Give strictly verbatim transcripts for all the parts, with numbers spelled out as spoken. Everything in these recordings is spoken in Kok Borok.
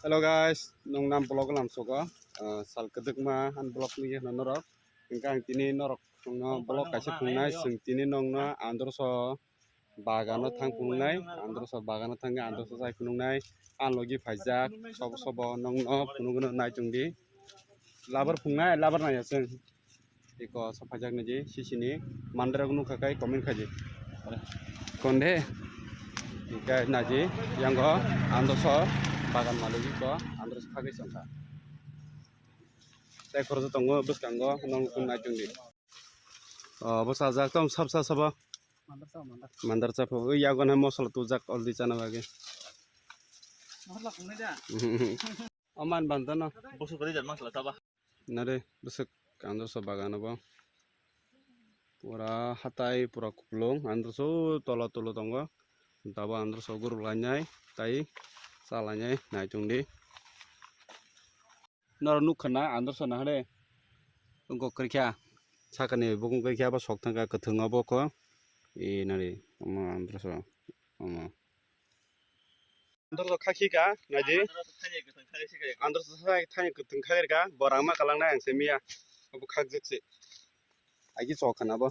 Hello guys, nong nam vlog lam sogo, ah, sal kwdwkma han vlog nugwi hwno norok. Hwnkhe ang tini norok no vlog kaisa phungnai, chwng tini nongno androso bagano thang phunuknai, androso bagano thangwi androso chai phunuknai, ang logi phaijak, sobo sobo nongno phunukgwno nai chwngdi. Labar phungnai, labar naiya chwng. Iko sa phaijak naji, sisini mandirok nukha kai comment khaidi. Konde, hingke naji, yango androso bagan malik iko androso khagwi chongkha. Tei khoroksa tongo bwskango, nongno nai chwngdi. O, bwsajak tong sab sa sabo. Mandar sa, mandar. Mandar sa pho, ui yago nai mosla tujak aldi chana bagwi. Mosla khungnai da? O man bandano. Bwswk kwrwi jat mosla chaba. Nare bwswk androso bagano bo. Pura hatai pura kupulung androso tolo tolo tongo. Tabo androso guruk lainai tai cha lainai nai chwngdi. Norok nukha na androso nahare. Wngkha kwrwikha. Sakani bukung kwrwikha abo sok thangkha kwthwng abo kho. E nari omo androso omo. Androso khakhi ka naidi. Androso thani kwthwng khakhi ka. Borangma kalangnai ang se miya. Abo khakjak se. Agi chok khana bo.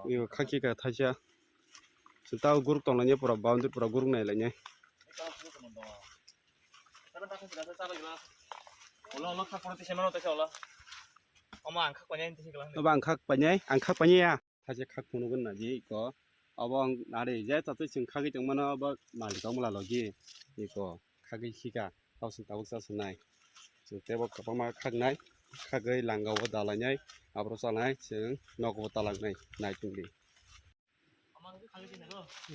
Iyo khakhi ka thaisa. Tao guruk tong lainai pura boundary pura guruk nai lainai. Ulo, ulo, khak poro tisa mano tisa ulo. Omo ang khak painai tisa kala. Obo ang khak painai, ang khak painai ya. Thaisa khak phunukgwna di iko. Obo ang nari je tatwi chwng khagwi tongmano obo malik tongmwla logi iko khagwi khika. Tao chwng tabuk cha swnai. Chwng teibo kwbangma khaknai, khagwi langao dalainai, aboro chanai, chwng nogo talangnai, nai chwngdi.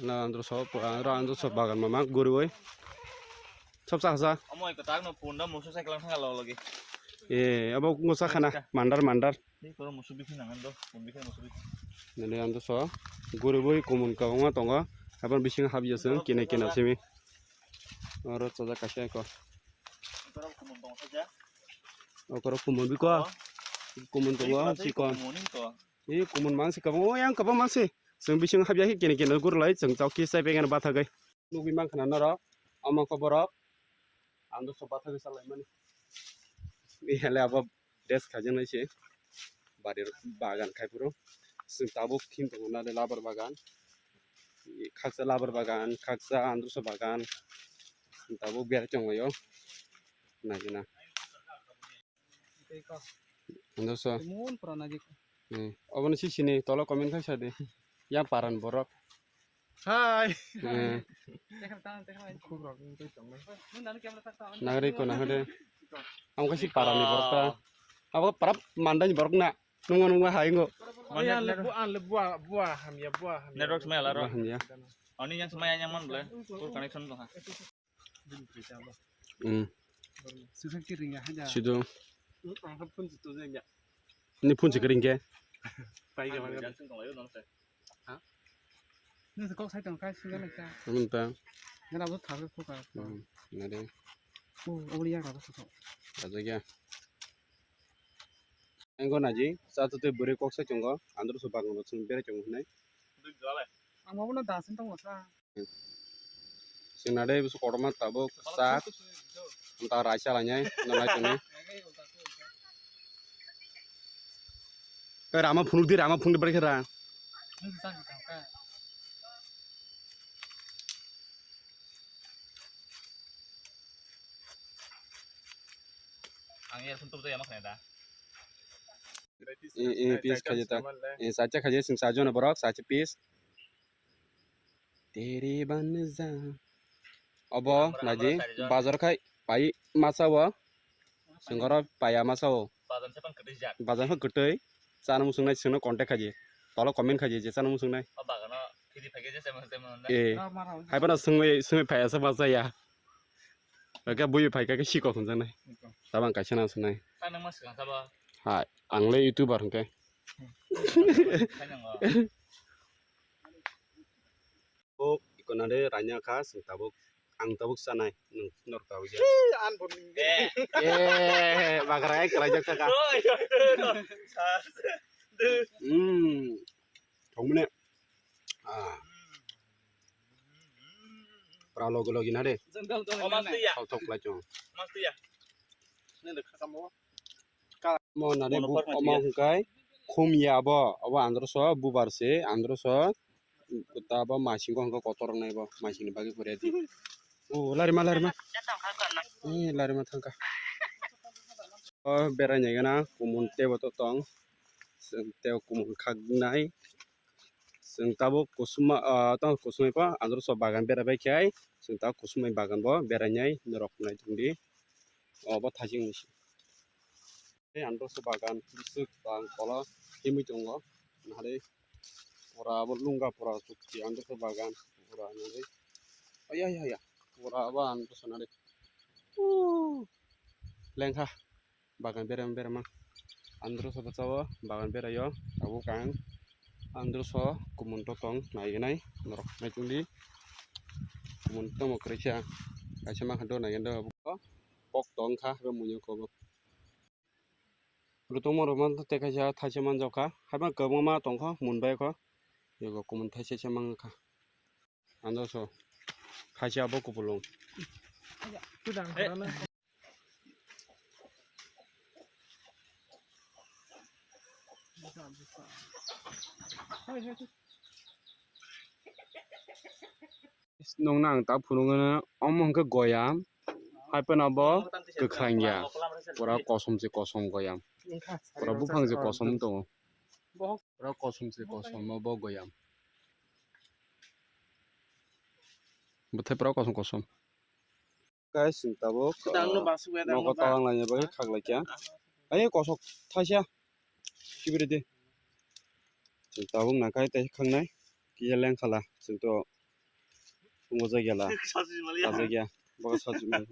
Na andro so, andro so bagan mama guriwi. Sab sa sa. Omo iko tak no punda musu cycle thang lo logi. E, abo ngusa khana, mandar, mandar. Ni koro musu bikhi nangan do, pun bikhi musu bikhi. Nene andro so guriwi kumun ka tongo. Abon bising habya sung kine kine simi. Oro chaja kaisa ko. Iko kumun tongo saja. Okoro kumun biko. Kumun tongo, sikon. Kumun iko. E kumun mangsi kabang, o yang kabang mangsi. Chwng bising habya khe kene kene gurlai chwng chao kisa pegeno bathagai. Nugwi mankha na norok, omo khe borok. Ang dosok bathagai salaimani. Bihale abo dress khaijaknai se. Bari bagan khai phuru. Chwng tabuk khim tongo nade labar bagan. Khaksa labar bagan, khaksa androso bagan. Chwng tabuk berai tonglaio. Naigina. Androso. Kumun pura nagi. Hmm. Obono si sini tolo comment khai sadi. Yang paran borok. Hai. Hmm. Khuk rok ni twi tong nai. Nagari ko nahade. Ang kasi paran ni borok ta. Abo parap mandai ni borok na. Nungo nungo hai ngo. Network smai ala ro. Hamya. Ani yang smai yang man ble. Full connection to ha. Hmm. Sido. Ni phone se kering ke? Nung kok sai tong kai singa nang ka. Amun ta. Nana bo thar ko ka. Hmm. Nade. O, o ya ka ko. Aja kya? Engo naji, sa tu te bure kok sai tongo, andro so bagan bo chung bere tongo hinai. Ang bo na dasin tong sa. Sing nade bus kotorma tabuk sak. Nta raisa lanyai, nolai tongni. Rama phunuk di, rama phunuk di bari khera. Ang ya phun tubu ya makna da. E, e, piece khaji ta. E, sacha khaji, sing sajo na borok, sacha piece. Teri ban ja. Obo naji bazar khai pai masa o. Singoro paya masa o. Bazar phan kwtwi. Chana muchungnai singno contact khaji. Tolo comment khaji je chana muchungnai. E. Hai bana sungwi sungwi paya sa masa ya. Oke bui phaika ke siko khunjanai. Tabang kaisa na sunai. Hai, ang le YouTuber hwnkhe. Tabuk ikonade ranya kha, sing tabuk, ang tabuk sanai, nung norok tabuk ya. Eh, bakra ek kalai jak taka. Hmm, thongmane. pra logi logi na de. Thok thok lai chong. Mo na de bu omo hwnkhe khum ya abo, abo andro so bubar se, andro so ta bo masing ko hwnkhe kotor nai bo, masing ni bagwi pore di. O larima larima. Eh, larima thangkha. O berai nai gana kumun tebo to tong. Chwng tei kumun khaknai. Chwng tabuk kusuma, ah, tamo kusumai pa andro so bagan bera bai khai. Chwng ta kusumai bagan bo berai nai norok nai tongdi. Obo thajing ni se. Tei andro so bagan bwswk bang kola himwi tongo. Nahari pura abo lungga pura chukti andro so bagan pura nahari. Aya, aya, aya. Pura abo andro so nahari. Lengkha. Bagan berama berama andro so bwchao bagan beraio tabuk ang andro so kumun to tong naigenai norok naichungdi kumun tamo kwrwisa kaisa mankha do naigen do abo kok tong kha abo muiyo kobo rutungma rok man tei kaisa thaisa manjak kha haiphano kwbangma tongkha mun bai kho ego kumun thaisa se mankha andro so thaisa abo kupulung. Nwng nang ta phunukgwino omo hwnkhe goyam, haiphano bo kwkhwrang ya, pura kosom se kosom goyam, pura buphang se kosom tongo, pura kosom se kosom bo goyam, bwthai pura kosom kosom. Guys, chwng tabuk, ah, nogo talang laina bagwi khak laikha. Ai kosok thaisa kibiri di. Chwng tabuk nakai tei khangnai kisa lengkhala chwng to wngajak yala. Kajak ya. Boka sajwk mali.